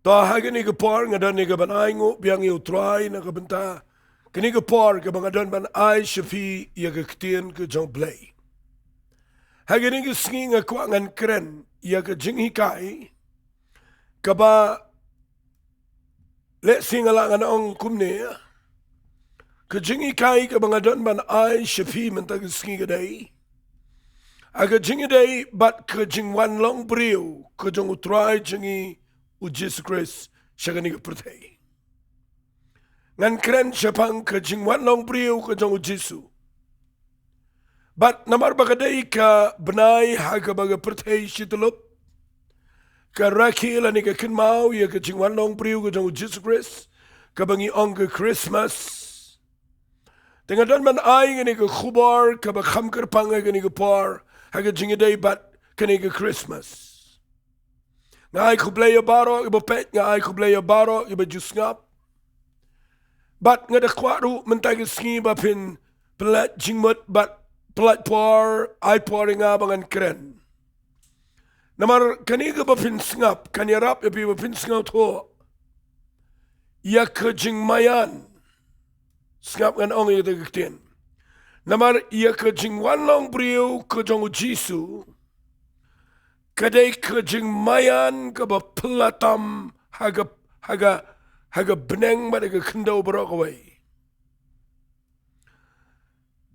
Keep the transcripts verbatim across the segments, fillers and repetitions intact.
To ha kane ka por nga don ïa ka ban ai nguh biang ïa u Trai na ka bynta kane ka por kaba nga don ban ai sha phi ïa ka ktien ka jong u Blei. Ha kane ka sngi nga kwah ngan kren ïa ka jinghikai kaba lehse nga lah ngan ong kumne. Ka jinghikai kaba nga don ban ai sha phi mynta ka sngi ka dei ha ka jingïadei bad ka jingwan long briew ka jong u Trai jong ngi u Jisu Khrist sha kane ka pyrthei. Ngan kren shaphang ka jingwan long briew ka jong u Jisu. Bad namar ba ka dei ka bnai ha kaba ka pyrthei shi tyllup ka rakhe lane ka kynmaw ïa ka jingwan long briew ka jong u Jisu Khrist kaba ngi ong ka Christmas. Te nga don ban ai kane ka khubor kaba kham kyrpang ha kane ka por ha ka jingïadei bad kane ka Christmas. Nga ai khublei ïa baroh kiba peit, nga ai khublei ïa baroh kiba ju sngap. Bad nga da kwah ruh mynta ka sngi ba phin pynlait jingmut bad pynlait por, ai por ïa nga ba ngan kren. Namar kane kaba phin sngap kan ïarap ïa phi ba phin sngewthuh ïa ka jingmaïan. Sngap ngan ong ïa ka ktien. Namar ïa ka jingwan long briew ka jong u Jisu ka dei ka jingmaïan kaba phylla tam ha ka, ha ka, ha ka bneng bad ha ka khyndew baroh kawei.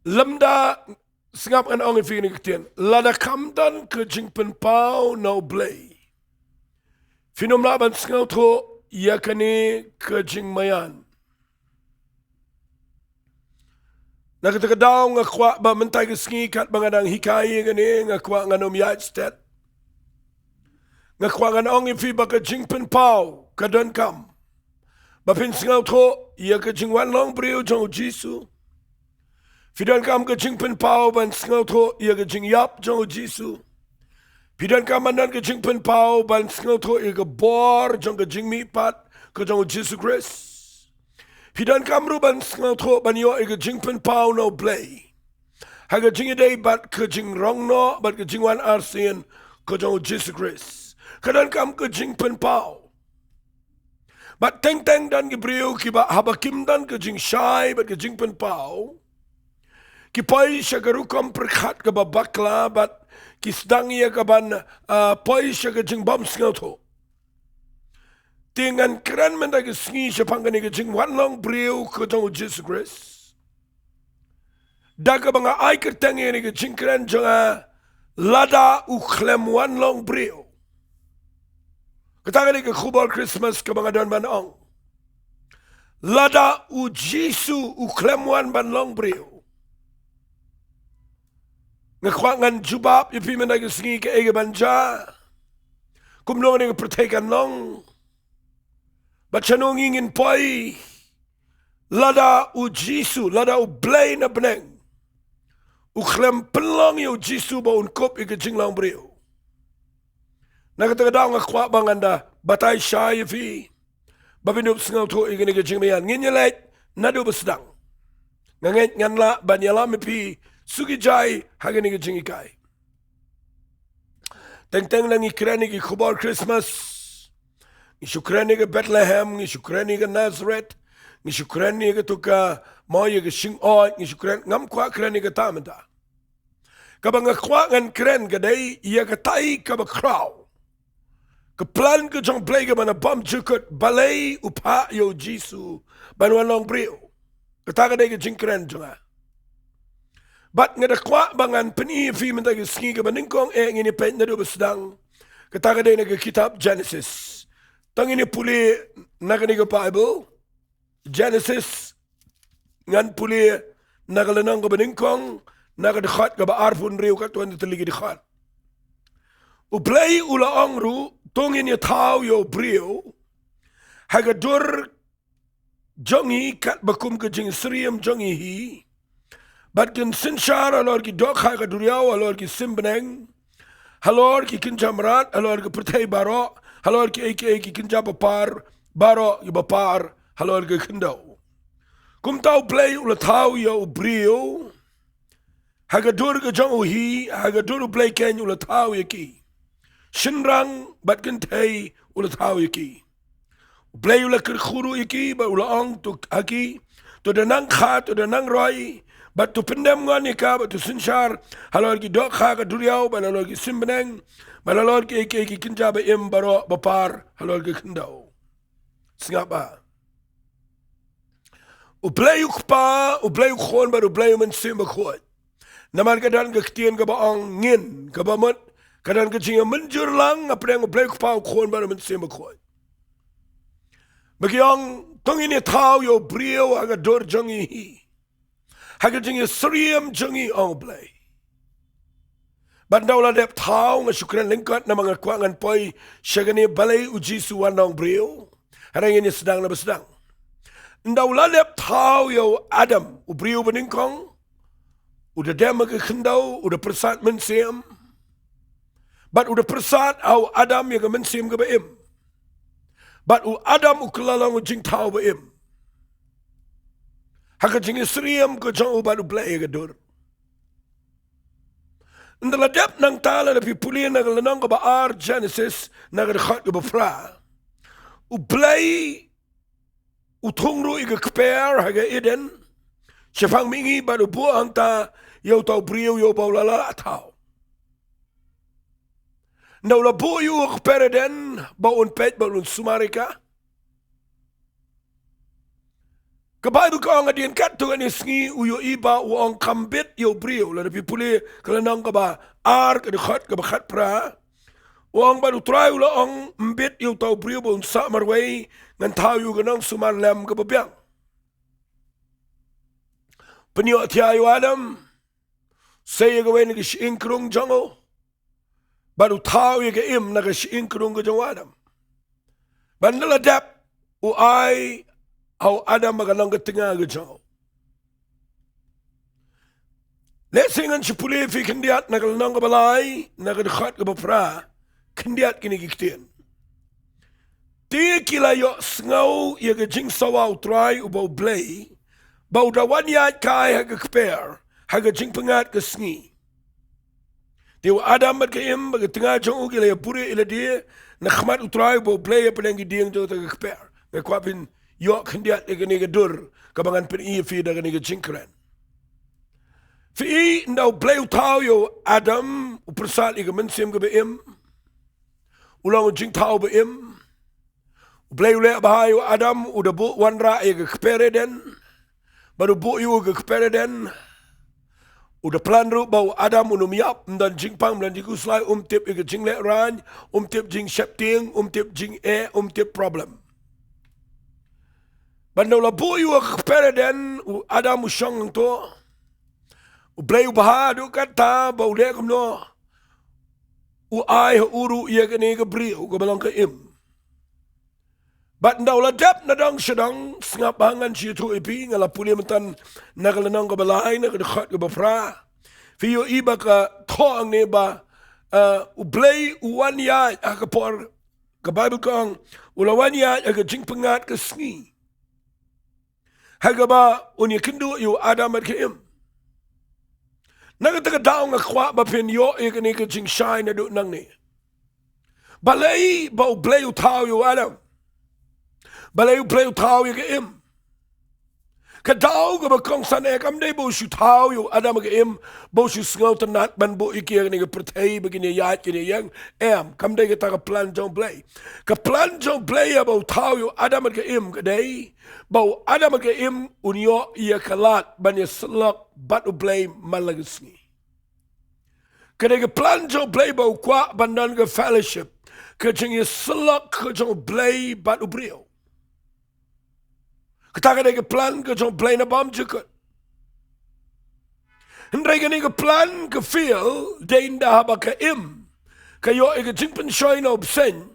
Lymda, sngap ngan ong ïa phi kane ka ktien, lada kam don ka jingpynpaw na u Blei, phin ym lah ban sngewthuh ïa kane ka jingmaïan. Na kata ka daw nga kwah ba mynta ka sngi katba nga dang hikai ïa kane nga kwah ngan ym ïaid stet. Nga kwah ngan ong ïa phi ba ka jingpynpaw ka donkam ba phin sngewthuh ïa ka jingwan long briew jong u Jisu. Phi donkam ka jingpynpaw ban sngewthuh ïa ka jingïap jong u Jisu. Phi donkam ban don ka jingpynpaw ban sngewthuh ïa ka bor jong ka jingmihpat ka jong u Jisu Khrist. Phi donkam ruh ban sngewthuh ban ïoh ïa ka jingpynpaw na u Blei ha ka jingïadei bad ka jingrong noh bad ka jingwan arsien ka jong u Jisu Khrist. Ka donkam ka jingpynpaw. Bad teng teng don ki briew kiba haba kim don ka jingshai bad ka jingpynpaw, ki poi sha ka rukom pyrkhat kaba bakla bad ki sdang ïa ka ban, ah, poi sha ka jingbym sngewthuh. Te ngan kren mynta ka sngi shaphang kane ka jingwan long briew ka jong u Jisu Khrist. Da kaba nga ai kyrteng ïa kane ka jingkren jong nga, lada u khlem wan long briew. Kata ka dei ka khubor Christmas kaba nga don ban ong. Lada u Jisu u khlem wan ban long briew, nga kwah ngan jubab ïa phi mynta ka sngi kaei kaban jia, kumno kane ka pyrthei kan long, bad shano ngi ngin poi. Lada u Jisu, lada u Blei na bneng u khlem pynlong ïa u Jisu ba un kup ïa ka jinglong briew, na kata ka daw nga kwah ba ngan da batai shai ïa phi ba phin ym sngewthuh ïa kane ka jingmaïan. Ngin ïaleit naduh ba sdang. Nga ngeit ngan lah ban ïalam ïa phi suki jai ha kane ka jinghikai. Teng teng na ngi kren ïa ki khubor Christmas, ngi shu kren ïa ka Bethlehem, ngi shu kren ïa ka Nazareth, ngi shu kren ïa ka tu ka mo ïa ka shingoit, ngi shu kren, ngam kwah kren ïa kata mynta. Kaba nga kwah ngan kren ka dei ïa katai kaba khraw, ka plan ka jong Blei kaba na bym jukut, balei u phah ïa u Jisu ban wan long briew. Kata ka dei ka jingkren jong nga. Bad nga da kwah ba ngan pyni ïa phi mynta ka sngi kaba nyngkong eh ngin ïa peit naduh ba sdang. Kata ka dei na ka kitab Genesis. To ngin ïa pule na kane ka Bible. Genesis, ngan pule na ka lynnong kaba nyngkong, na ka dkhot kaba arphew hynriew katto katne tylli ki dkhot. U Blei u la ong ruh, to ngin ïa thaw ïa u briew ha ka dur jong ngi katba kum ka jingsyriem jong ngi hi. Bad kin synshar halor ki dohkha ka duriaw, halor ki sim bneng, halor ki kynja mrad, halor ka pyrthei baroh, halor kiei kiei ki kynja bapar baroh, ki bapar halor ka khyndew. Kumta u Blei u la thaw ïa u briew ha ka dur ka jong u hi, ha ka dur u Blei keiñ u la thaw ïa ki. Shynrang bad kynthei u la thaw ïa ki. U Blei u la kyrkhu ruh ïa ki, bad u la ong, to ha ki, to da nang kha, to da nang roi, bad to pyndem ngon ïa ka, bad to synshar halor ki dohkha ka duriaw, bad halor ki sim bneng, bad halor kiei kiei ki kynja ba im baroh ba par halor ka khyndew. Sngap ba U Blei u Kpa, U Blei u Khun, bad U Blei u Mynsiem Bakhuid. Namar ka don ka ktien kaba ong ngin, kaba mut ka don ka jingïamynjur lang hapdeng U Blei u Kpa, u Khun, bad u Mynsiem Bakhuid. Ba ki ong, to ngin ïa thaw ïa u briew ha ka dur jong ngi hi, ha ka jingïasyriem jong ngi, ong U Blei. Bad ynda u la dep thaw, nga shu kren lyngkot namar nga kwah ngan poi sha kane balei U Jisu u wan long briew. Hynrei ngin ïa sdang na ba sdang. Ynda u la dep thaw ïa u Adam, u briew ba nyngkong, u da dem ha ka khyndew, u da pyrsad mynsiem. Bad u da pyrsad ha u Adam ïa ka mynsiem kaba im. Bad u Adam u kylla long u jingthaw ba im ha ka jingïasyriem ka jong u bad U Blei ha ka dur. Ynda la dep nangta, lada phi pule na ka lynnong kaba ar Genesis, na ka dkhot kaba phra, U Blei u thung ruh ïa ka kper ha ka Eden, shaphang mihngi, bad u buh hangta ïa uta u briew ïa uba u la lah thaw. Ynda u la buh ïa u ha ka kper Eden ba un peit, ba un sumar ïa ka, ka Baibl ka ong, hadien katto katne sngi u ïohi ba u ong, kam bit ïa u briew. Lada phi pule ka lynnong kaba ar, ka dkhot kaba khatphra, u ong, bad U Trai u la ong, ym bit ïa uta u briew ba un sah marwei, ngan thaw ïa u ka nongsumar lem kaba biang. Pynïoh thiah ïa u Adam, sei ïa kawei na ki shyieng krung jong u, bad u thaw ïa ka im na ka shyieng krung ka jong u Adam. Bad ynda la dep, u ai ha u Adam ba ka long ka tnga ka jong u. Lehse ngan shu pule ïa phi khyndiat na ka lynnong kaba lai, na ka dkhot kaba phra, khyndiat kine ki ktien. Te ki la ïohsngew ïa ka jingsawa U Trai uba U Blei, ba u da wan ïaid kai ha ka kper ha ka jingpyngngad ka sngi. Te u Adam bad ka Im bad ka tnga jong u ki la ïa buhrieh ïa lade na khmat U Trai uba U Blei hapdeng ki dieng jong kata ka kper. Nga kwah phin ïoh khyndiat ïa kane ka dur kaba ngan pyni ïa phi da kane ka jingkren. Phi i, ynda U Blei u thaw ïa u Adam, u pyrsad ïa ka mynsiem kaba im, u long u jingthaw ba im. U Blei u leh bha ïa u Adam, u da buh wanrah ïa ka kper Eden. Bad u buh ïa u ha ka kper Eden, u da plan ruh ba u Adam un ym ïap, ym don jingpang, ym don jingkhuslai, um tip ïa ka jinglehrain, um tip jingsheptieng, um tip jingeh, um tip problem. Bad ynda u la buh ïa u ha ka kper Eden, u Adam u shong hangto. U Blei u bha haduh katta ba u leh kumno? U ai ha u ruh ïa kane ka briew kaba long ka Im. Bad ynda u la dep na dong sha dong, sngap ba ngan shu ïathuh ïa phi, nga la pule mynta na ka lynnong kaba lai, na ka dkhot kaba phra. Phi ïohi ba ka thoh hangne ba, eh, U Blei u wan ïaid ha ka por, ka Baibl ka ong, u la wan ïaid ha ka jingpyngngad ka sngi, ha kaba un ïakynduh ïa u Adam bad ka Im. Na kata ka daw nga kwah ba phin ïoh ïa kane ka jingshai naduh nangne. Balei ba U Blei u thaw ïa u Adam? Balei U Blei u thaw ïa ka Im? Ka daw kaba kongsan eh kam dei ba u shu thaw ïa u Adam bad ka Im ba u shu sngewtynnat ban buh ïa ki ha kane ka pyrthei ba kin ïaid kin ïeng. Em, kam dei kata ka plan jong U Blei. Ka plan jong U Blei ïa ba u thaw ïa u Adam bad ka Im ka dei ba u Adam bad ka Im un ïoh ïa ka lad ban ïasyllok bad U Blei man la ka sngi. Ka dei ka plan jong U Blei ba u kwah ban don ka fellowship, ka jingïasyllok ka jong U Blei bad u briew. Kata ka dei ka plan ka jong U Blei na bymjukut. Hynrei kane ka plan ka fail, dei ynda haba ka Im ka ïoh ïa ka jingpynshoi na u bseiñ,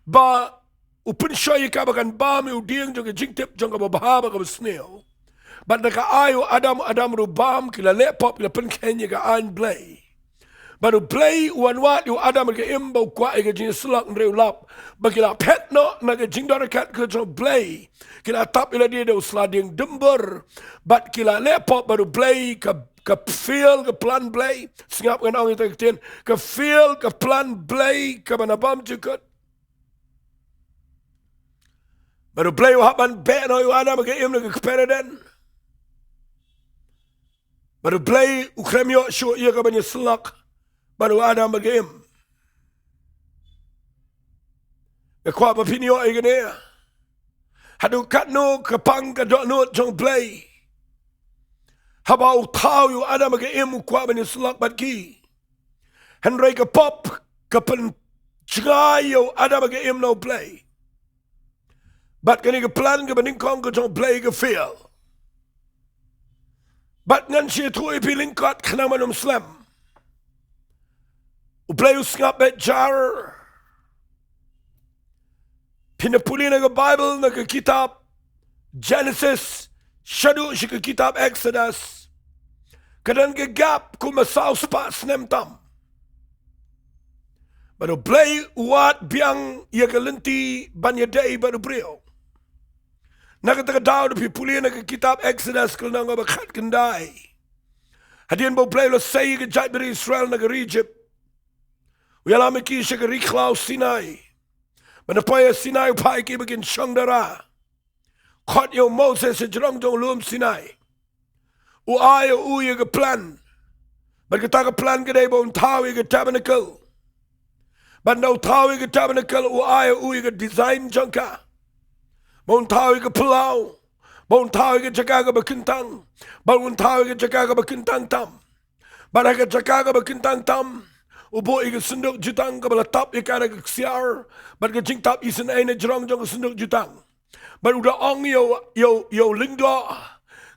ba u pynshoi ïa ka ba kan bam ïa u dieng jong ka jingtip jong kaba bha bad kaba sniew. Bad ynda ka ai ïa u Adam, u Adam ruh u bam, ki la leh pop, ki la pynkheiñ ïa ka aiñ Blei. Bad U Blei u wan wad ïa u Adam bad ka Im ba u kwah ïa ka jingïasyllok, hynrei u lap ba ki la phet noh na ka jingdon ryngkat ka jong U Blei. Ki la tap ïa lade da u sla dieng dymbur. Bad ki la leh pop, bad U Blei ka, ka fail ka plan Blei. Sngap ngan ong ïa kata ka ktien, ka fail ka plan Blei kaba na bymjukut. Bad U Blei u hap ban beh noh ïa u Adam bad ka Im na ka paradais. Bad U Blei u khlem ïoh shuh ïa ka ban ïasyllok bad u Adam bad ka Im. Nga kwah ba phin ïoh ïa kane. Haduh katno ka pang ka dohnud jong U Blei haba u thaw ïa u Adam bad ka Im, u kwah ban ïasyllok bad ki. Hynrei ka pop ka pynjngai ïa u Adam bad ka Im na U Blei. Bad kane ka plan kaba nyngkong ka jong U Blei ka fail. Bad ngan shu ïathuh ïa phi lyngkot khnang ban ym slem. U Blei u sngap beit jar. Phin da pule na ka Baibl, na ka kitab Genesis shaduh sha ka kitab Exodus, ka don ka gap kumba saw spah snem tam. Bad U Blei u wad biang ïa ka lynti ban ïadei bad u briew. Na kata ka daw, lada phi pule na ka kitab Exodus ka lynnong kaba khatkhyndai, hadien ba U Blei u la sei ïa ka jaitbynriew Israel na ka ri Ijipt, u ïalam ïa ki sha ka ri khlaw Sinai. Bad na poi ha Sinai u phah ïa ki ba kin shong dara. Khot ïa u Moses sha jrong jong u lum Sinai. U ai ïa u ïa ka plan. Bad kata ka plan ka dei ba un thaw ïa ka tabernacle. Bad ynda u thaw ïa ka tabernacle, u ai ïa u ïa ka design jong ka. Ba un thaw ïa ka phyllaw. Ba un thaw ïa ka jaka kaba kyntang. Ba un thaw ïa ka jaka kaba kyntang tam. Bad ha ka jaka kaba kyntang tam, u buh ïa ka synduk jutang kaba la tap ïa ka da ka ksiar, bad ka jingtap isynei na jrong jong ka synduk jutang. Bad u da ong ïa u, ïa u, ïa u lyngdoh,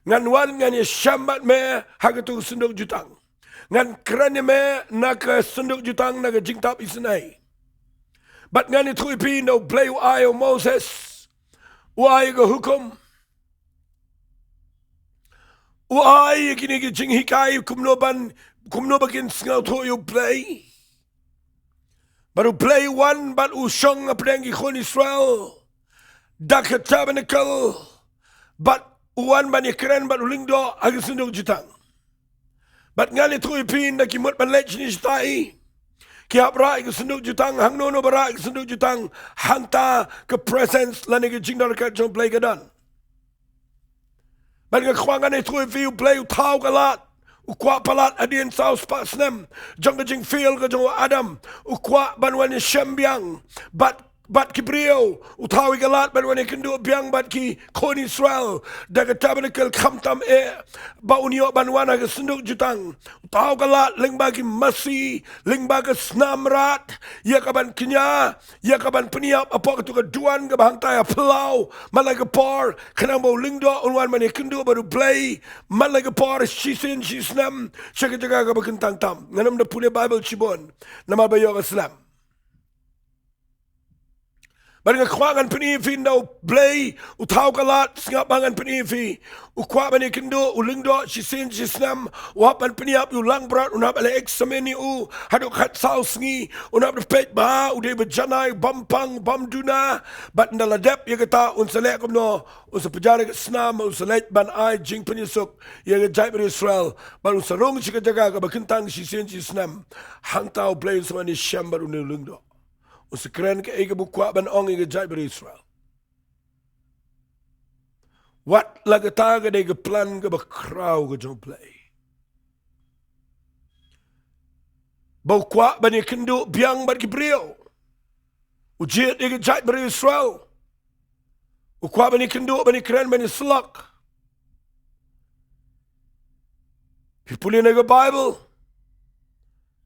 ngan wan ngan ïashem bad me ha katu ka synduk jutang. Ngan kren ïa me na ka synduk jutang na ka jingtap isynei. Bad ngan ïathuh ïa phi, ynda U Blei u ai ïa u Moses, u ai ïa ka hukum. U ai ïa kine ki jinghikai kumno ban, kumno ba kin sngewthuh ïa U Blei. Bad U Blei u wan bad u shong hapdeng ki khun Israel da ka tabernacle. Bad u wan ban ïakren bad u lyngdoh ha ka synduk jutang. Bad ngan ïathuh ïa phi, ynda ki mut ban leit shane shatai, ki hap rah ïa ka synduk jutang. Hangno hangno ba rah ïa ka synduk jutang, hangta ka presence lane ka jingdon ryngkat jong U Blei ka don. Bad nga kwah ngan ïathuh ïa phi, U Blei u thaw ka lad. U kwah palat hadien saw spah snem jong ka jingfail ka jong u Adam, u kwah ban wan ïashem biang bad, bad ki briew. U thaw ïa ka lad ban wan ïakynduh biang bad ki khun Israel da ka tabernacle, khamtam eh ba un ïoh ban wan ha ka synduk jutang. U thaw ka lad lyngba ki masi, lyngba ka snam rat, ïa ka ban kñia, ïa ka ban pynïap hapoh katu ka duwan kaba hangtai ha phyllaw man la ka por, khnang ba u lyngdoh un wan ban ïakynduh bad U Blei man la ka por, shisien shisnem, sha ka jaka kaba kyntang tam. Ngan ym da pule Baibl shibun namar ba ïoh ka slem. Bad nga kwah ngan pyni ïa phi, ynda U Blei u thaw ka lad, sngap ba ngan pyni ïa phi. U kwah ban ïakynduh, u lyngdoh shisien shisnem, u hap ban pynïap ïa u langbrot, un hap ban leh examine ïa u haduh khatsaw sngi, un hap da peit ba u dei ba janai, bym pang, bym duna. Bad ynda la dep ïa kata, un sa leh kumno? Un sa pynjar ïa ka snam, un sa leit ban ai jingpynïasuk ïa ka jaitbynriew Israel, bad un sa rung sha ka jaka kaba kyntang shisien shisnem. Hangta U Blei un sa wan ïashem bad une u lyngdoh. Un sa kren kaei kaba u kwah ban ong ïa ka jaitbynriew Israel. Wat la kata ka dei ka plan kaba khraw ka jong U Blei, ba u kwah ban ïakynduh biang bad ki briew. U jied ïa ka jaitbynriew Israel. U kwah ban ïakynduh, ban ïakren, ban ïasyllok. Phi pule na ka Baibl,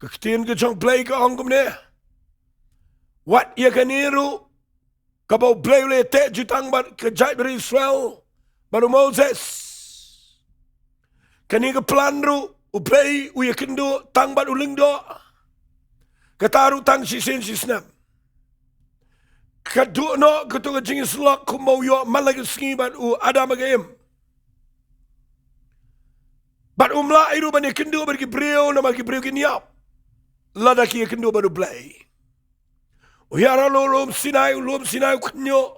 ka ktien ka jong U Blei ka ong kumne. Wat ïa kane ruh, kaba U Blei u la ïateh jutang bad ka jaitbynriew Israel bad u Moses, kane ka plan ruh U Blei u ïakynduh tang bad u lyngdoh. Kata ruh tang shisien shisnem. Ka duh noh katu ka jingïasyllok kumba u ïoh man la ka sngi bad u Adam bad ka Im. Bad um lah ei ruh ban ïakynduh bad ki briew, namar ki briew kin ïap lada ki ïakynduh bad U Blei. U hiar halor u lum Sinai, u lum Sinai u khñiuh.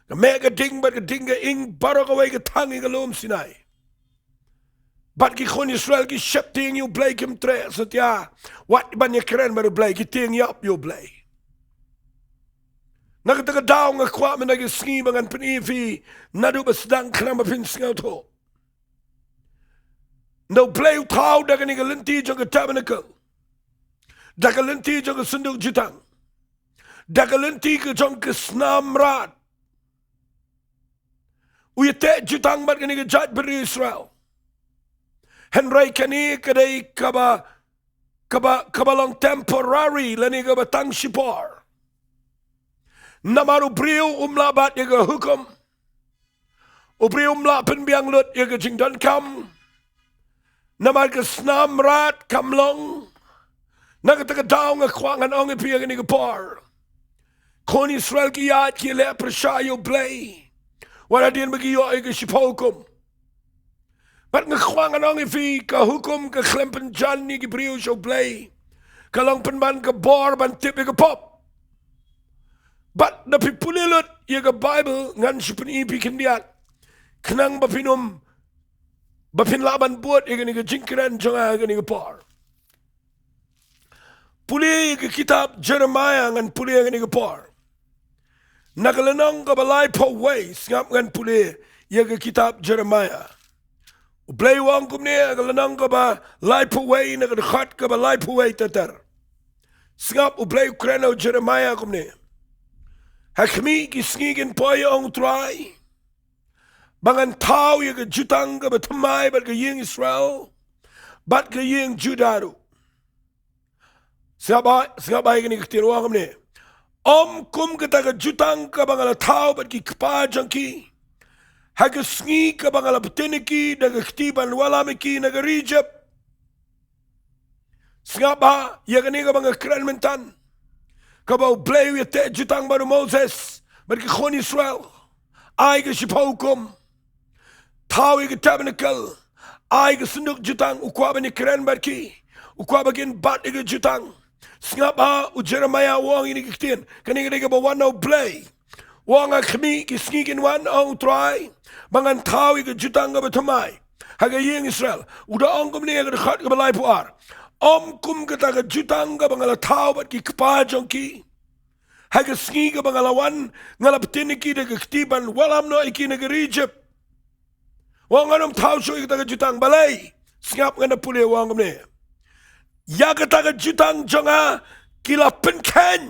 Ka meh ka ding bad ka ding ka ing baroh kawei ka thang ïa ka lum Sinai. Bad ki khun Israel ki sheptieng ïa U Blei, kim treh satia wat ban ïakren bad U Blei, ki tieng ïap ïa U Blei. Na kata ka daw nga kwah mynta ka sngi ba ngan pyni ïa phi naduh ba sdang khnang ba phin sngewthuh. Ynda U Blei u thaw da kane ka lynti jong ka tabernacle, da ka lynti jong ka synduk jutang, da ka lynti ka jong ka snam mrad, u ïateh jutang bad kane ka jaitbynriew Israel. Hynrei kane ka dei kaba, kaba, kaba long temporary lane kaba tang shipor. Namar u briew um lah bat ïa ka hukum. U briew um lah pynbiang lut ïa ka jingdonkam. Namar ka snam mrad kam long. Na kata ka daw nga kwah ngan ong ïa phi ïa kane ka por. Khun Israel ki ïaid ki leh pyrshah ïa U Blei. Wat hadien ba ki ïoh ïa ka shiphew hukum. Bad nga kwah ngan ong ïa phi, ka hukum ka khlem pynjan ïa ki briew sha U Blei. Ka long pynban ka bor ban tip ïa ka pop. Bad da phi pule lut ïa ka Bible, ngan shu pyni ïa phi khyndiat. Khnang ba phin ym, ba phin lah ban bud ïa kane ka jingkren jong nga ha kane ka por. Pule ïa ka kitab Jeremiah, ngan pule ïa kane ka por. Na ka lynnong kaba laiphew wei, sngap, ngan pule ïa ka kitab Jeremiah. U Blei u ong kumne, ha ka lynnong kaba laiphew wei, na ka dkhot kaba laiphew wei ter ter. Sngap, U Blei u kren ha u Jeremiah kumne. Ha khmih ki sngi kin poi, ong U Trai, ba ngan thaw ïa ka jutang kaba thymmai bad ka ïing Israel, bad ka ïing Judah ruh. Sngap bha, sngap bha ïa kane ka ktien, u ong kumne. Ym kum kata ka jutang kaba nga la thaw bad ki kpa jong ki ha ka sngi kaba nga la btin ïa ki da ka kti ban wallam ïa ki na ka ri Ijipt. Sngap bha ïa kane kaba nga kren mynta. Kaba U Blei u ïateh jutang bad u Moses bad ki khun Israel. Ai ka shiphew hukum. Thaw ïa ka tabernacle. Ai ka synduk jutang, u kwah ban ïakren bad ki. U kwah ba kin bat ïa ka jutang. Sngap bha, u Jeremiah u ong ïa kine ki ktien. Kane ka dei kaba wan na U Blei. U ong, ha khmih ki sngi kin wan, ong U Trai, ba ngan thaw ïa ka jutang kaba thymmai ha ka ïing Israel. U da ong kumne ha ka dkhot kaba laiphew ar. Ym kum kata ka jutang kaba nga la thaw bad ki kpa jong ki ha ka sngi kaba nga la wan, nga la btin ïa ki da ka kti ban wallam noh ïa ki na ka ri Ijipt. U ong, ngan ym thaw shuh ïa kata ka jutang. Balei? Sngap, ngan da pule, u ong kumne. Ïa kata ka jutang jong nga ki la pynkheiñ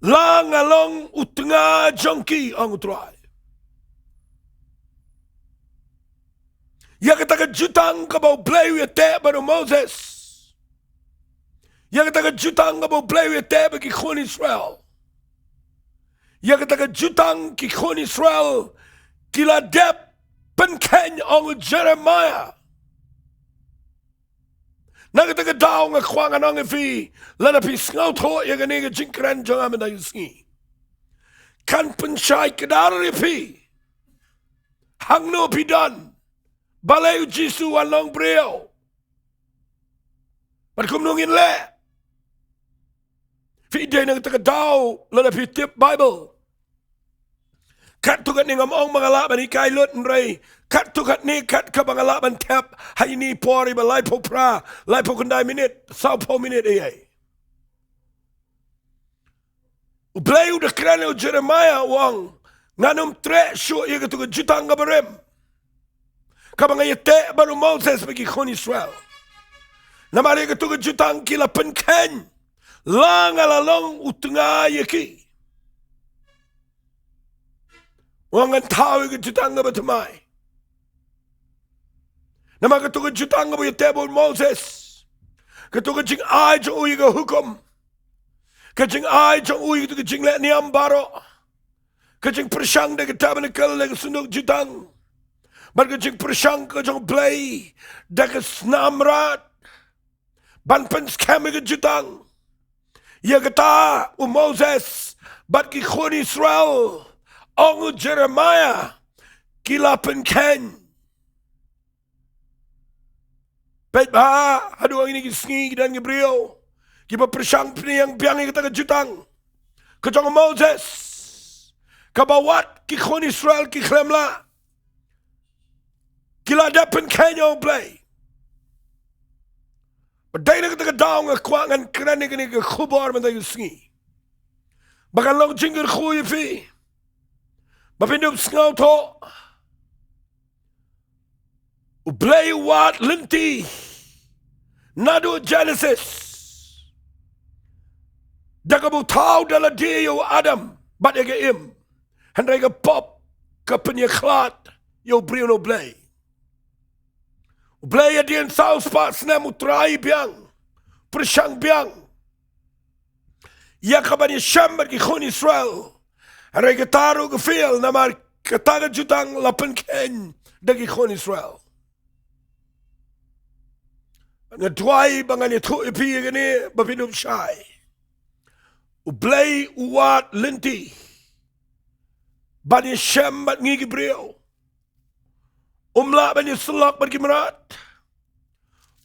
la nga long u tnga jong ki, ong U Trai. Ïa kata ka jutang kaba U Blei u ïateh bad u Moses. Ïa kata ka jutang kaba U Blei u ïateh bad ki khun Israel. Ïa kata ka jutang ki khun Israel ki la dep pynkheiñ, ong u Jeremiah. Na kata ka daw nga kwah ngan ong ïa phi, lada phi sngewthuh ïa kane ka jingkren jong nga mynta ka sngi, kan pynshai kdar ïa phi hangno phi don. Balei u Jisu u wan long briew? Bad kumno ngin leh? Phi dei na kata ka daw lada phi tip Bible. Katto katne ngam ong ba nga lah ban hikai lut, hynrei katto katne kat kaba nga lah ban thep ha ine i por iba laiphew phra, laiphew khyndai minit, sawphew minit, ïa. U Blei u da kren ïa u Jeremiah, u ong, ngan ym treh shuh ïa kato ka jutang kaba rim, kaba nga ïateh bad u Moses bad ki khun Israel. Namar ïa kato ka jutang ki la pynkheiñ la nga la long u tnga ïa ki. U ong, ngan thaw ïa ka jutang kaba thymmai. Namar kato ka jutang kaba ïateh bad u Moses, kato ka jingai jong u ïa ka hukum, ka jingai jong u ïa kato ka jingleh niam baroh, ka jingpyrshang da ka tabernacle, da ka synduk jutang, bad ka jingpyrshang ka jong u Blei da ka snam mrad ban pynskhem ïa ka jutang. Ïa kata u Moses bad ki khun Israel, ong u Jeremiah, ki la pynkheiñ. Peit bha, haduh ha kine ki sngi ki don ki briew kiba pyrshang pynïeng biang ïa kata ka jutang ka jong u Moses, kaba wat ki khun Israel ki khlem lah. Ki la dep pynkheiñ, ong u Blei. Bad dei na kata ka daw nga kwah ngan kren ïa kane ka khubor mynta ka sngi. Ba kan long jingkyrkhu ïa phi. Ba phin ym sngewthuh. U Blei u wad lynti. Naduh Genesis. Da kaba u thaw da lade ïa u Adam. Bad ïa ka Im. Hynrei ka pop. Ka pynïakhlad. Ïa u briew na u Blei. U Blei hadien saw spah snem u trai biang. Pyrshang biang. Ïa ka ban ïashem bad ki khun Israel. Hynrei kata ruh ka fail namar kata ka jutang la pynkheiñ da ki khun Israel. Nga duwai ba ngan ïathuh ïa phi ïa kane ba phin ym shai. U Blei u wad lynti. Ban ïashem bad ngi ki briew. Um lah ban ïasyllok bad ki mrad.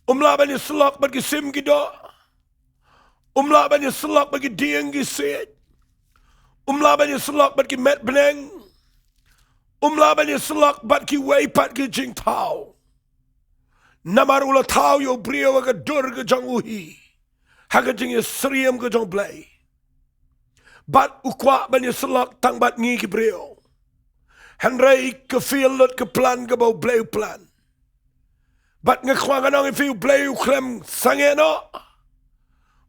Um lah ban ïasyllok bad ki sim ki doh. Um lah ban ïasyllok bad ki dieng ki siej. Um lah ban ïasyllok bad ki met bneng. Um lah ban ïasyllok bad kiwei pat ki jingthaw. Namar u la thaw ïa u briew ha ka dur ka jong u hi. Ha ka jingïasyriem ka jong u Blei. Bad u kwah ban ïasyllok tang bad ngi ki briew. Hynrei ka fail lut ka plan kaba u Blei u plan. Bad nga kwah ngan ong ïa phi u Blei u khlem sangeh noh.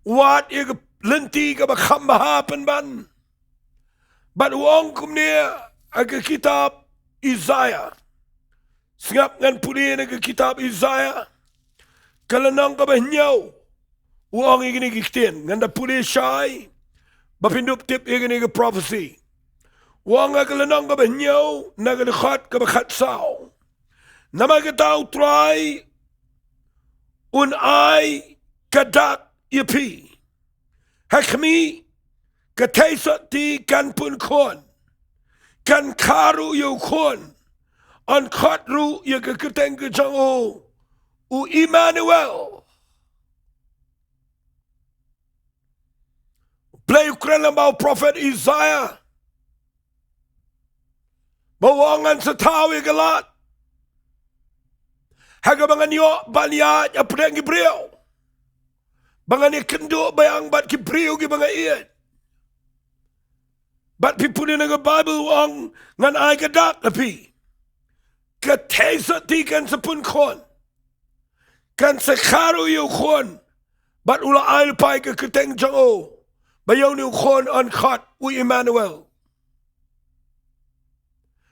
Wat ïa ka lynti kaba kham bha pynban. Bad u ong kumne ha ka kitab Isaiah. Sngap ngan pule na ka kitab Isaiah. Ka lynnong kaba hynñiew. U ong ïa kine ki ktien. Ngan da pule shai. Ba phin dup tip ïa kine ki prophecy. U ong ha ka lynnong kaba hynñiew. Na ka dkhot kaba khatsaw. Namar kata u Trai. Un ai ka dak ïa phi. Ha khmih, ka theisotti kan pun khun. Kan kha ruh ïa u khun. Yn khot ruh ïa ka kyrteng ka jong u. U Immanuel. Blei u kren lang ba u prophet Isaiah. Ba u ong ngan sa thaw ïa ka lad. Ha kaba ngan ïoh ban ïaid hapdeng ki briew. Ba ngan ïakynduh biang bad ki briew kiba nga ïeit. Bad phi pule na ka Baibl u ong ngan ai ka dak ha phi. Ka theisotti kan sa pun khun. Kan sa kha ruh ïa u khun. Bad u la ai lypa ïa ka kyrteng jong u. Ba ïa une u khun yn khot u Immanuel.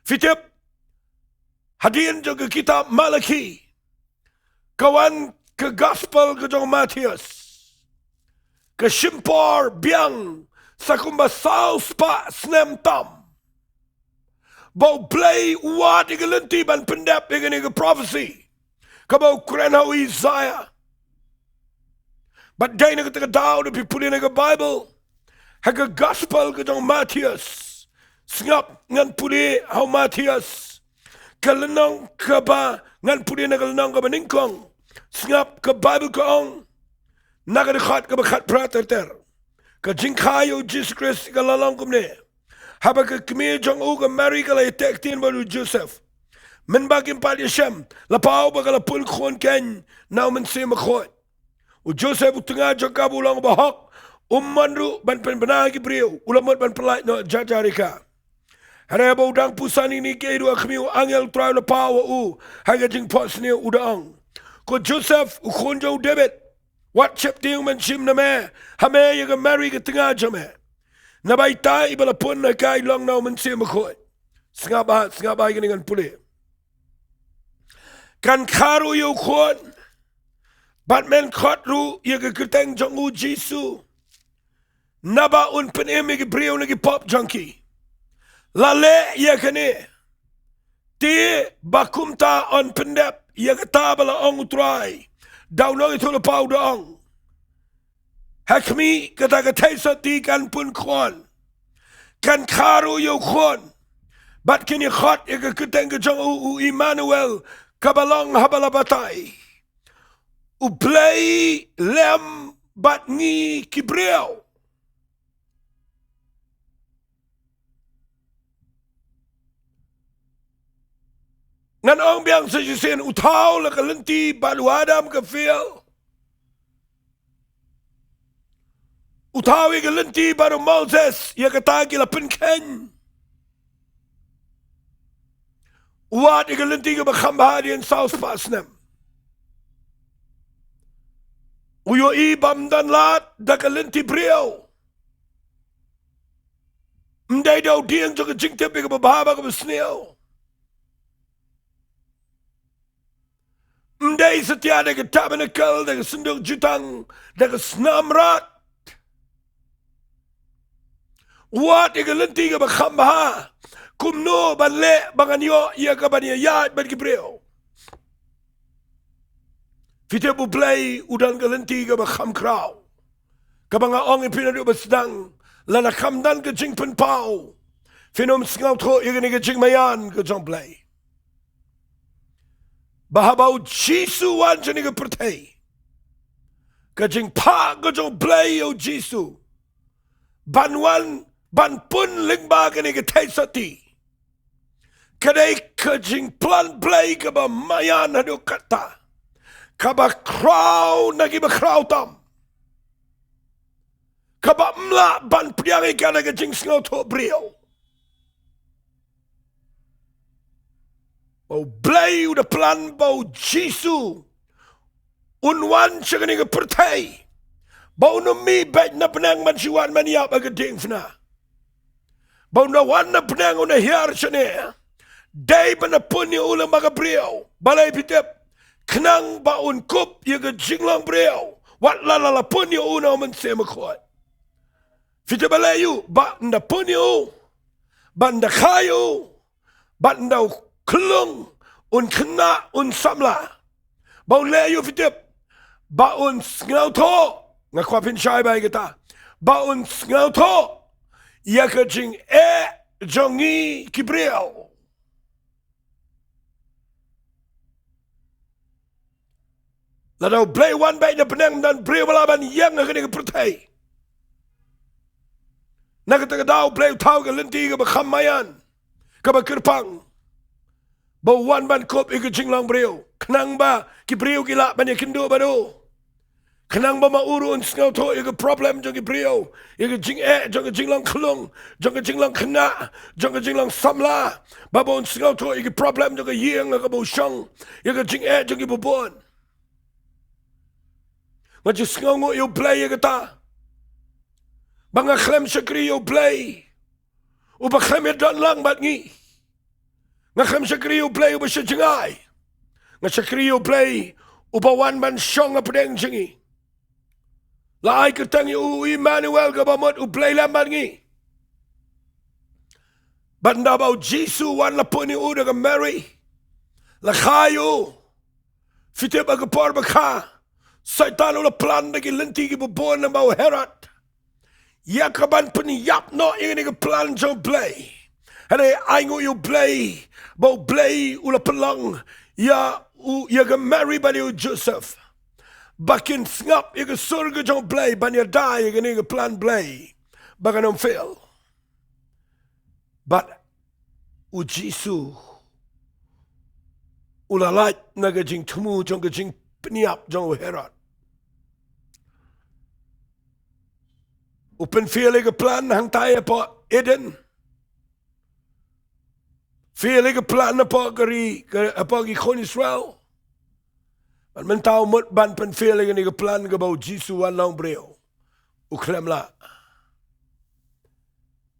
Phi tip. Hadien jong ka kitab Malaki. Ka wan ka gospel ka jong u Mathaios. Ka shim por biang sa kumba saw spah snem tam. Ba u Blei u wad ïa ka lynti ban pyndep ïa kane ka prophecy. Kaba u kren ha u Isaiah. Bad dei na kata ka daw da phi pule na ka Baibl. Ha ka gospel ka jong u Mathaios. Sngap ngan pule ha u Mathaios. Ka lynnong kaba ngan pule na ka lynnong kaba nyngkong. Sngap ka Baibl ka ong. Na ka dkhot kaba khatphra ter ter. Ka jingkha ïa u Jisu Khrist ka la long kumne. Haba ka kmie jong u ka Mari ka la ïateh ktien bad u Joseph. Mynba kim pat ïashem, la paw ba ka la pun khun keiñ na u Mynsiem Bakhuid. U Joseph u tnga jong ka ba u long bahok, um mon ruh ban pynbna ki briew, u la mut ban pyllait noh jar jar ïa ka. Hynrei ba u dang puson ïa kine kiei ruh ha khmih u angel u Trai u la paw ha u, ha ka jingphohsniew u da ong. Ko Joseph u khun jong u David, wat sheptieng ban shim na me, ha me ïa ka Mari ka tnga jong me. Naba ita iba la pun ha ka i long na u Mynsiem Bakhuid. Sngap bha, sngap bha ïa kane ngan pule. Kan kha ruh ïa u khun. Bad men khot ruh ïa ka kyrteng jong u Jisu. Naba un pynim ïa ki briew na ki pop jong ki. La leh ïa kane. Te ba kumta yn pyndep ïa kata ba la ong u Trai. Da u nongïathuhlypa u da ong. Ha khmih kata ka theisotti kan pun khun. Kan kha ruh ïa u khun. Bad kin ïa khot ïa ka kyrteng ka jong u u Immanuel kaba long haba la batai. U Blei lem bad ngi ki briew. Ngan ong biang sa shisien u thaw la ka lynti bad u Adam ka fail. U thaw ïa ka lynti baroh Moses, ïa kata ki la pynkheiñ. U wad ïa ka lynti kaba kham bha hadien saw spah snem. U ïohi bym don lad da ka lynti briew. Ym dei da u dieng jong ka jingtip ïa kaba bha bad kaba sniew. Ym dei satia da ka tabernacle, da ka synduk jutang, da ka snam mrad. U wad ïa ka lynti kaba kham bha. Kumno ban leh ba ngan ïoh ïa ka ban ïaid bad ki briew. Phi tip, U Blei u don ka lynti kaba kham khraw. Kaba nga ong ïa phi naduh ba sdang, lada kham don ka jingpynpaw, phin ym sngewthuh ïa kane ka jingmaïan ka jong U Blei. Ba haba U Jisu u wan sha kane ka pyrthei, ka jingphah ka jong U Blei ïa U Jisu ban wan ban pun lyngba kane ka theisotti, ka dei ka jingplan Blei kaba maïan haduh katta, kaba khraw na kiba khraw tam, kaba ym lah ban pdiang ïa ka da ka jingsngewthuh briew. Ba U Blei u da plan ba U Jisu un wan sha kane ka pyrthei, ba un ym mih beit na bneng ban shu wan ban ïap ha ka diengphna. Ba un da wan na bneng, un da hiar shane, dei ban da pun ïa u lyngba ka briew. Balei, phi tip? Khnang ba un kup ïa ka jinglong briew, wat la la la pun ïa u na U Mynsiem Bakhuid. Phi tip balei? Ba un da pun ïa u, ba un da kha ïa u, ba un da u khlung, un khynnah, un samla. Ba un leh ïa u, phi tip, ba un sngewthuh. Nga kwah phin shai bha ïa kata. Ba un sngewthuh ïa ka jingeh jong ngi ki briew. Lada U Blei u wan beit na bneng, ym don briew ba lah ban ïeng ha kane ka pyrthei. Na kata ka daw U Blei u thaw ka lynti kaba kham maïan, kaba kyrpang, ba u wan ban kup ïa ka jinglong briew, khnang ba ki briew ki lah ban ïakynduh bad u. Khnang ba ma u ruh un sngewthuh ïa ka problem jong ki briew, ïa ka jingeh jong ka jinglong khlung, jong ka jinglong khynnah, jong ka jinglong samla. Ba, ba un sngewthuh ïa ka problem jong ka ïing ha kaba u shong, ïa ka jingeh jong kiba bun. Nga ju sngewnguh ïa U Blei ïa kata. Ba nga khlem shakri ïa U Blei uba khlem ïadon lang bad ngi. Nga khlem shakri ïa U Blei uba sha jngai. Nga shakri ïa U Blei uba wan ban shong hapdeng jong ngi. La ai kyrteng ïa u Immanuel, kaba mut U Blei lem bad ngi. Bad ynda ba U Jisu u wan, la pun ïa u da ka Mary, la kha ïa u. Phi tip, ha ka por ba kha, Soitan u la plan da ki lynti kiba bun lyngba u Herod ïa ka ban pynïap noh ïa kane ka plan jong U Blei. Hynrei ainguh ïa U Blei ba U Blei u la pynlong ïa u, ïa ka Mary bad ïa u Joseph, ba kin sngap ïa ka sur ka jong U Blei ban ïada ïa kane ka plan Blei ba kan ym fail. Bad U Jisu u la lait na ka jingthmu jong ka jingpynïap jong u Herod. U pynfail ïa ka plan hangtai hapoh Eden. Fail ïa ka plan hapoh ka ri, ka, hapoh ki khun Israel. Bad mynta u mut ban pynfail ïa kane ka plan kaba U Jisu u wan long briew. U khlem lah.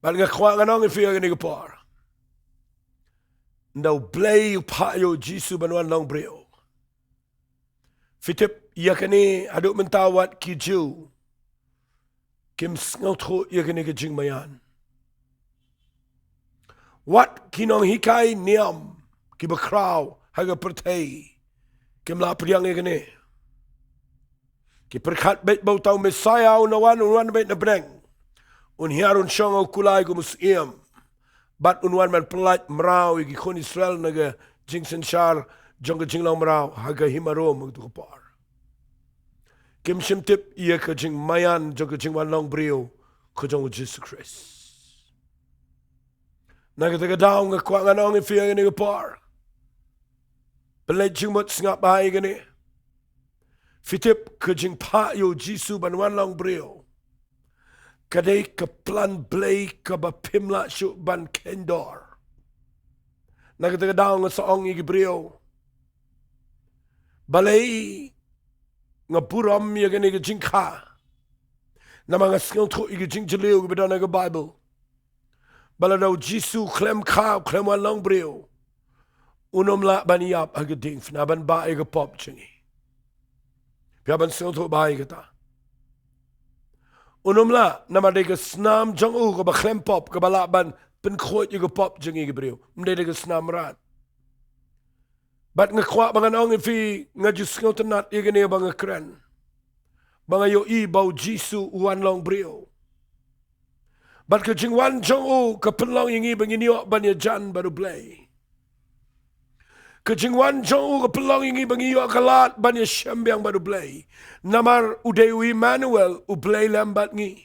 Bad nga kwah ngan ong ïa phi ha kane ka por, ynda U Blei u phah ïa U Jisu ban wan long briew, phi tip, ïa kane haduh mynta wat ki Jiw kim sngewthuh ïa kane ka jingmaïan. Wat ki nonghikai niam kiba khraw ha ka pyrthei kim lah pdiang ïa kane. Ki pyrkhat beit ba uta u Messaïah un wan, un wan beit na bneng, un hiar, un shong ha u kulai kum u syiem, bad un wan ban pyllait mraw ïa ki khun Israel na ka jingsynshar jong ka jinglong mraw ha ka hima Rom ha kato ka por. Kim shym tip ïa ka jingmaïan jong ka jingwan long briew ka jong U Jisu Khrist. Na kata ka daw nga kwah ngan ong ïa phi ha kane ka por, pynleit jingmut, sngap bha ïa kane. Phi tip, ka jingphah ïa U Jisu ban wan long briew, ka dei ka plan Blei kaba phim lah shuh ban khein dor. Na kata ka daw nga sa ong ïa ki briew, balei nga burom ïa kane ka jingkha? Namar nga sngewthuh ïa ka jingjylliew kaba don ha ka Baibl, ba lada u Jisu u khlem kha, u khlem wan long briew, un ym lah ban ïap ha ka diengphna ban bah ïa ka pop jong ngi. Phi hap ban sngewthuh bha ïa kata. Un ym lah, namar dei ka snam jong u kaba khlem pop kaba lah ban pynkhuid ïa ka pop jong ngi ki briew. Ym dei da ka snam mrad. Bad nga kwah ba ngan ong ïa phi, nga ju sngewtynnat ïa kane ba nga kren, ba nga ïohi ba u Jisu u wan long briew. Bad ka jingwan jong u ka pynlong ïa ngi ba ngin ïoh ban ïajan bad u Blei. Ka jingwan jong u ka pynlong ïa ngi ba ngi ïoh ka lad ban ïashem biang bad u Blei. Namar u dei u Immanuel, u Blei lem bad ngi.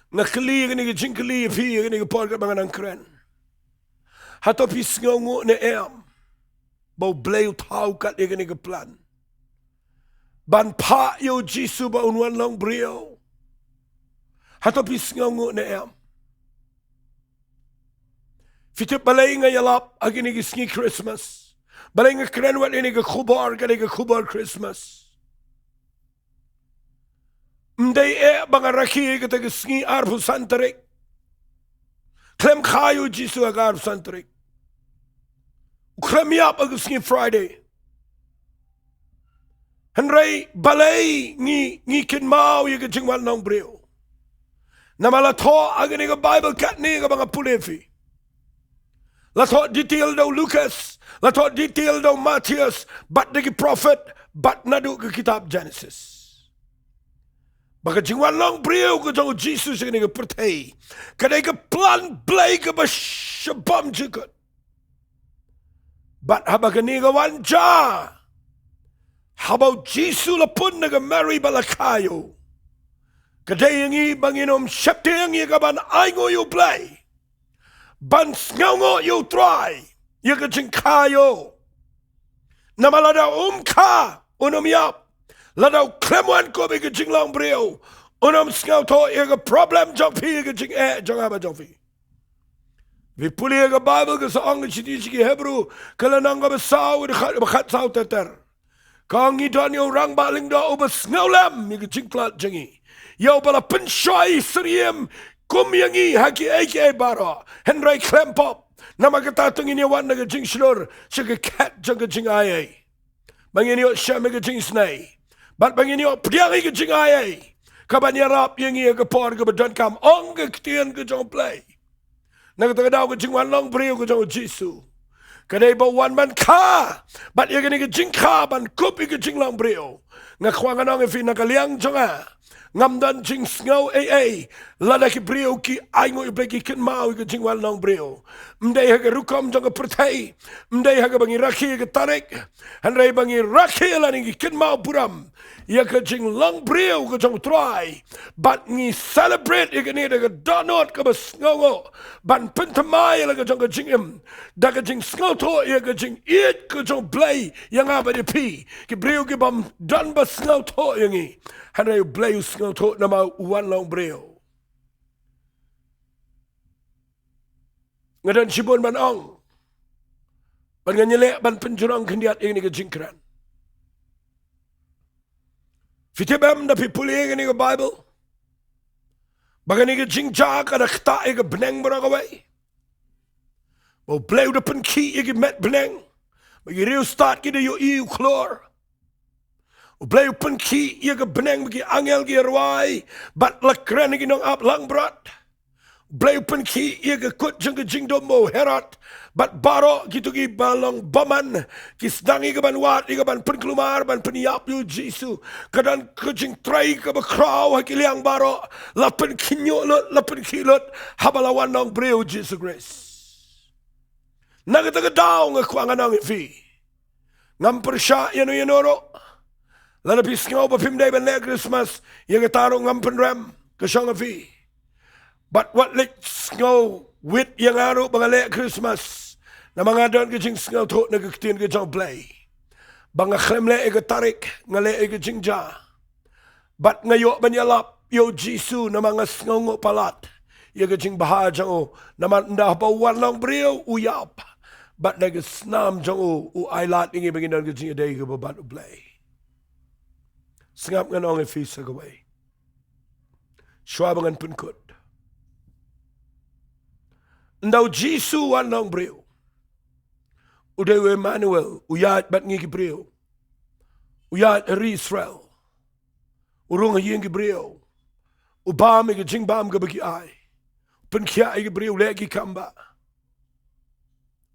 Nga kylli ïa kane ka jingkylli ïa phi ïa kane ka por katba nga nang kren. Hato phi sngewnguh ne em ba u Blei u thaw kat ïa kane ka plan ban phah ïa u Jisu ba un wan long briew? Hato phi sngewnguh ne em? Phi tip balei nga ïalap ha kine ki sngi Christmas? Balei nga kren wat ïa kane ka khubor, kane ka khubor Christmas? Ym dei eh ba nga rakhe ïa kata ka sngi arphew san tarik. Khlem kha ïa u Jisu ha ka arphew san tarik. U khlem ïap ha ka sngi Friday. Hynrei balei ngi, ngi kynmaw ïa ka jingwan long briew? Namar la thoh ha kane ka Baibl katne kaba nga pule ïa phi. La thoh detail da u Lukas, la thoh detail da u Mathaios, bad da ki prophet, bad naduh ka kitab Genesis. Ba ka jingwan long briew ka jong u Jisu sha kane ka pyrthei ka dei ka plan Blei kaba sha bymjukut. Bad haba kane ka wan ja, haba u Jisu la pun na ka Mary bad la kha ïa u, ka dei ïa ngi ba ngin ym sheptieng ïa ka ban ainguh ïa u Blei, ban sngewnguh ïa u Trai ïa ka jingkha ïa u. Namar lada um kha, un ym ïap. Lada u khlem wan kup ïa ka jinglong briew, un ym sngewthuh ïa ka problem jong phi, ïa ka jingeh jong nga bad jong phi. Phi pule ïa ka Baibl ka sa ong ha ka shithi sha ki Hebru, ka lynnong kaba saw, dkhot kaba khatsaw ter ter. Ka ong ngi don ïa u Rangbah Lyngdoh uba sngewlem ïa ka jingtlot jong ngi, ïa uba la pynshoi syriem kum ïa ngi ha kiei kiei baroh, hynrei khlem pop. Namar kata to ngin ïa wan na ka jingshlur sha ka khet jong ka jingaiei, ba ngin ïoh shem ïa ka jingisynei, bad ba ngin ïoh pdiang ïa ka jingaiei kaban ïarap ïa ngi ha ka por kaba donkam. Ong ka ktien ka jong u Blei, na kata ka daw ka jingwan long briew ka jong u Jisu ka dei ba u wan ban kha, bad ïa kane ka jingkha ban kup ïa ka jinglong briew. Nga kwah ngan ong ïa phi, na ka liang jong nga, ngam don jingsngew ei ei lada ki briew ki ainguh ïa u Blei, ki kynmaw ïa ka jingwan long briew. Ym dei ha ka rukom jong ka pyrthei, ym dei ha kaba ngi rakhe ïa ka tarik, hynrei ba ngi rakhe lane ngi kynmaw burom ïa ka jinglong briew ka jong u Trai. Bad ngi celebrate ïa kane da ka dohnud kaba sngewnguh, ban pynthymmai ïa la ka jong ka jingim da ka jingsngewthuh ïa ka jingïeit ka jong u Blei ïa nga bad ïa phi, ki briew ki bym don ba sngewthuh ïa ngi, hynrei u Blei u sngewthuh namar u wan long briew. Nga don shibun ban ong, bad ngan ïaleh ban pynjrong khyndiat ïa kane ka jingkren. Phi tip em, da phi pule ïa kane ka Baibl, ba kane ka jingjia ka da ktah ïa ka bneng baroh kawei. Ba u Blei u da pynkhih ïa ki met bneng, ba ki riewstad ki da ïohi u khlur. U Blei u pynkhih ïa ka bneng ba ki angel ki rwai, bad la kren ïa ki nongap langbrot. U Blei u pynkhih ïa ka kut jong ka jingdum ba u Herod, bad baroh kito kiba long bymman, ki sdang ïa ka ban wad, ïa ka ban pynkulmar, ban pynïap ïa u Jisu. Ka don ka jingtrei kaba khraw ha ki liang baroh, la pynkhih lut, la pynkhih lut, haba la wan long briew u Jisu Khrist. Na kata ka daw nga kwah ngan ong ïa phi, ngam pyrshah ïano ïano ruh. Lada phi sngew ba phim dei ban leh Christmas, ïa kata ruh ngam pynrem, ka shong ha phi. Bad wat leit sngew wit ïa nga ruh ba nga leh Christmas, namar nga don ka jingsngewthuh na ka ktien ka jong u Blei ba nga khlem leh ïa ka tarik, nga leh ïa ka jingjia. Bad nga ïoh ban ïalap ïa u Jisu, namar nga sngewnguh palat ïa ka jingbha jong u, namar ynda haba u wan long briew u ïap, bad da ka snam jong u u ai lad ïa ngi ba ngin don ka jingïadei kaba bad U Blei. Sngap, ngan ong ïa phi sa kawei shuwa ba ngan pynkut. Ynda u Jisu u wan long briew, u dei u Emmanuel, u ïaid bad ngi ki briew, u ïaid ha ri Israel, u rung ha ïing ki briew, u bam ïa ka jingbam kaba ki ai, pynkhiah ïa ki briew, leh ki kam ba,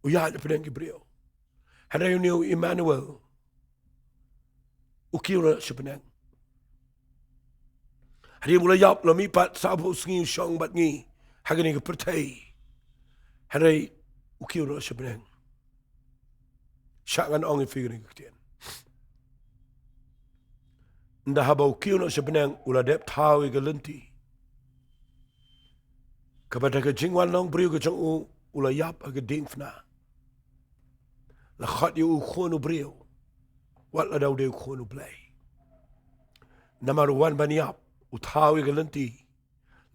u ïaid hapdeng ki briew. Hynrei une u Emmanuel u kiew noh sha bneng. Hadien ba u la ïap, la mihpat, saphew sngi u shong bad ngi ha kane ka pyrthei. Hynrei u kiew noh sha bneng. Shah, ngan ong ïa phi kane ka ktien. Ynda haba u kiew noh sha bneng, u la dep thaw ïa ka lynti kaba da ka jingwan long briew ka jong u, u la ïap ha ka diengphna. La khot ïa u khun u briew, wat lada u dei u khun U Blei. Namar u wan ban ïap, u thaw ïa ka lynti.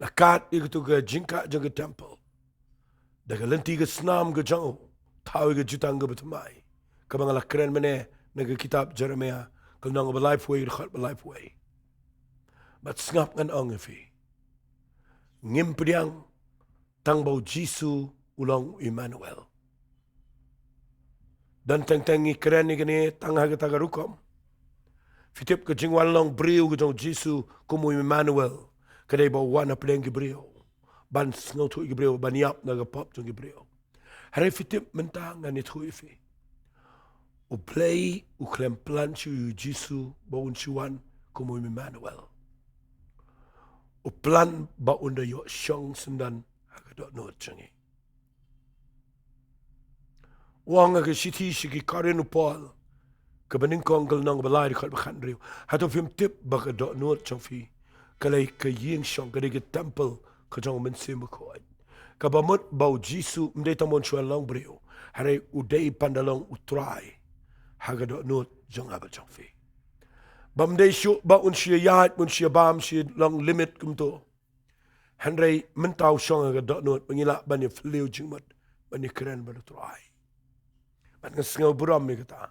La kat ïa katu ka jingkah jong ka temple da ka lynti ka snam ka jong u, thaw ïa ka jutang kaba thymmai, kaba nga la kren mynne na ka kitab Jeremiah, ka lynnong ba laiphew wei, ka dkhot ba laiphew wei. Bad sngap, ngan ong ïa phi, ngim pdiang tang ba u Jisu u long u Emmanuel. Don teng teng ngi kren ïa kane tang ha kata ka rukom. Phi tip, ka jingwan long briew ka jong u Jisu kum u Emmanuel ka dei ba u wan hapdeng ki briew ban sngewthuh ïa ki briew, ban ïap na ka pop jong ki briew. Hynrei phi tip, mynta ngan ïathuh ïa phi, U Blei u khlem plan shuh ïa u Jisu ba un shu wan kum u Emmanuel. U plan ba un da ïoh shong syndon ha ka dohnud jong ngi. U ong ha ka shithi sha ki Korinth u Paul, kaba nyngkong, ka lynnong ba lai, dkhot ba khathynriew, hato phim tip ba ka dohnud jong phi ka dei ka ïing shong, ka dei ka temple ka jong u Mynsiem Bakhuid? Kaba mut ba u Jisu ym dei tang ba un shu wan long briew, hynrei u dei ban da long u Trai ha ka dohnud jong nga bad jong phi. Ba ym dei shuh ba un shu ïaid, un shu bam, shu long limit kumto. Hynrei mynta u shong ha ka dohnud ba ngi lah ban ïa phylliew jingmut, ban ïa kren bad u Trai. Bad nga sngew burom ïa kata.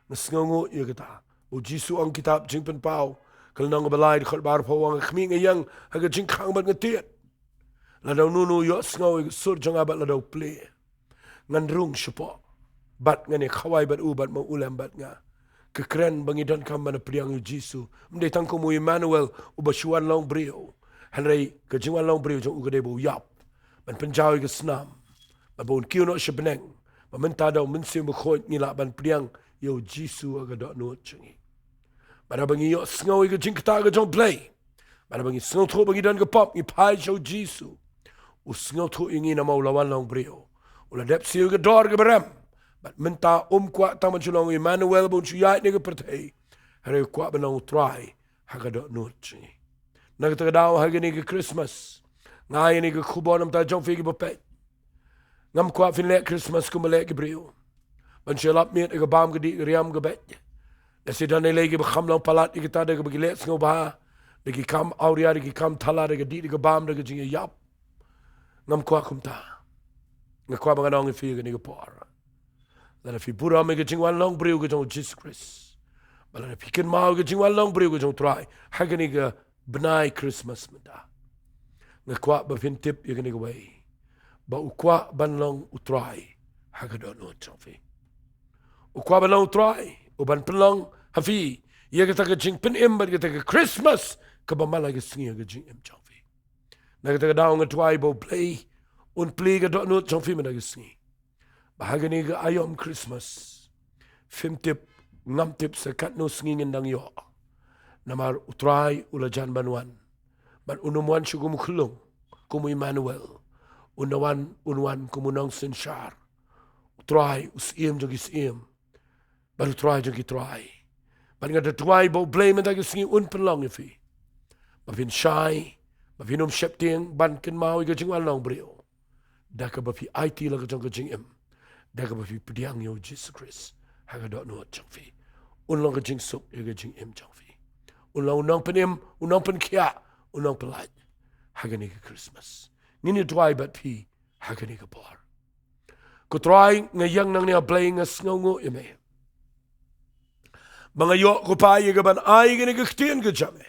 Nga sngewnguh ïa kata. U Jisu ong, kitab Jingpynpaw, ka lynnong ba lai, dkhot ba arphew, u ong, khmih, nga ïeng ha ka jingkhang bad nga tied. Lada uno uno u ïohsngew ïa ka sur jong nga bad lada u plie, ngan rung shapoh bad ngan ïa khawai bad u bad ma u lem bad nga. Ka kren ba ngi donkam ban pdiang ïa u Jisu, ym dei tang kum u Emmanuel, uba shu wan long briew, hynrei ka jingwan long briew jong u ka dei ba u ïap, ban pynjaw ïa ka snam, bad ba un kiew noh sha bneng, ba mynta da u Mynsiem Bakhuid ngi lah ban pdiang ïa u Jisu ha ka dohnud jong ngi. Bad haba ngi ïohsngew ïa ka jingktah ka jong U Blei, bad haba ngi sngewthuh ba ngi don ka pop, ngi phai sha u Jisu, u sngewthuh ïa ngi namar u la wan long briew. U la dep siew ïa ka dor kaba rem. Bad mynta um kwah tang ban shu long u Emmanuel ba un shu ïaid ha kane ka pyrthei, hynrei u kwah ban long u Trai ha ka dohnud jong ngi. Na kata ka daw, ha kane ka Christmas, nga ai kane ka khubor na ka bynta jong phi kiba peit. Ngam kwah phin leh Christmas kumba leh ki briew, ban shu lap miet ïa ka bam ka dih ka riam ka beit. Lehse don lei lei kiba kham long palat ïa kita da kaba ki leh sngewbha, da ki kam awria, da ki kam thala, da ka dih da ka bam, da ka jingïaïap. Ngam kwah kumta. Nga kwah ba ngan ong ïa phi ha kane ka por, lada phi burom ïa ka jingwan long briew ka jong u Jisu Khrist, bad lada phi kynmaw ïa ka jingwan long briew ka jong u Trai ha kane ka bnai Christmas mynta, nga kwah ba phin tip ïa kane kawei, ba u kwah ban long u Trai ha ka dohnud jong phi. U kwah ban long u Trai, u ban pynlong ha phi ïa kata ka jingpynim bad kata ka Christmas kaba man la ka sngi ha ka jingim jong phi. Na kata ka daw nga duwai ba U Blei un plie ka dohnud jong phi mynta ka sngi, ba ha kane ka aïom Christmas, phim tip, ngam tip sa katno sngi ngin dang ïoh, namar u Trai u la jan ban wan. Bad un ym wan shuh kum u khyllung, kum u Emmanuel. Un da wan, un wan kum u nongsynshar, u Trai, u Syiem jong ki syiem, bad u Trai jong ki trai. Bad nga da duwai ba U Blei mynta ka sngi un pynlong ïa phi ba phin shai, ba phin ym sheptieng ban kynmaw ïa ka jingwan long briew, da kaba phi aiti la ka jong ka jingim, da kaba phi pdiang ïa u Jisu Khrist ha ka dohnud jong phi. Un long ka jingsuk ïa ka jingim jong phi. Un long u nongpynim, u nongpynkhiah, u nongpyllait ha kane ka Christmas. Ngin ïa duwai bad phi ha kane ka por. Ko Trai, nga ïeng nangne, A Blei, nga sngewnguh ïa me ba nga ïoh, ko Pa, ïa ka ban ai kane ka ktien ka jong me.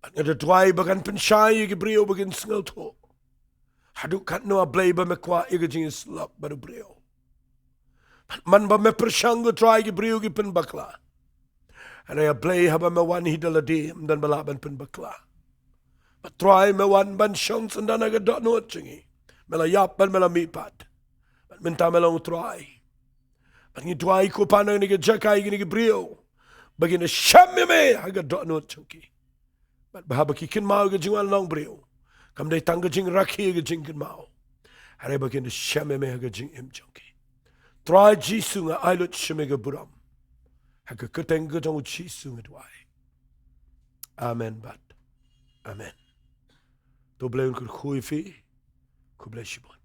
Bad nga da duwai ba kan pynshai ïa ki briew ba kin sngewthuh haduh katno, A Blei, ba me kwah ïa ka jingïasyllok bad u briew. Bad man ba me pyrshang, ko Trai, ki briew ki pynbakla. Hynrei, A Blei, haba me wan hi da lade, ym don ba lah ban pynbakla. Bad Trai, me wan ban shong syndon ha ka dohnud jong ngi. Me la ïap bad me la mihpat. Bad mynta me long u Trai. Bad ngi duwai, ko Pa, na kane ka jaka ïa kine ki briew ba kin da shem ïa me ha ka dohnud jong ki. Bad ba haba ki kynmaw ïa ka jingwan long briew, kam dei tang ka jingrakhe ïa ka jingkynmaw, hynrei ba kin da shem ïa me ha ka jingim jong ki. Trai Jisu, nga ai lut sha me ka burom. Ha ka kyrteng ka jong u Jisu nga duwai. Amen bad amen. To Blei un kyrkhu ïa phi. Khublei shibun.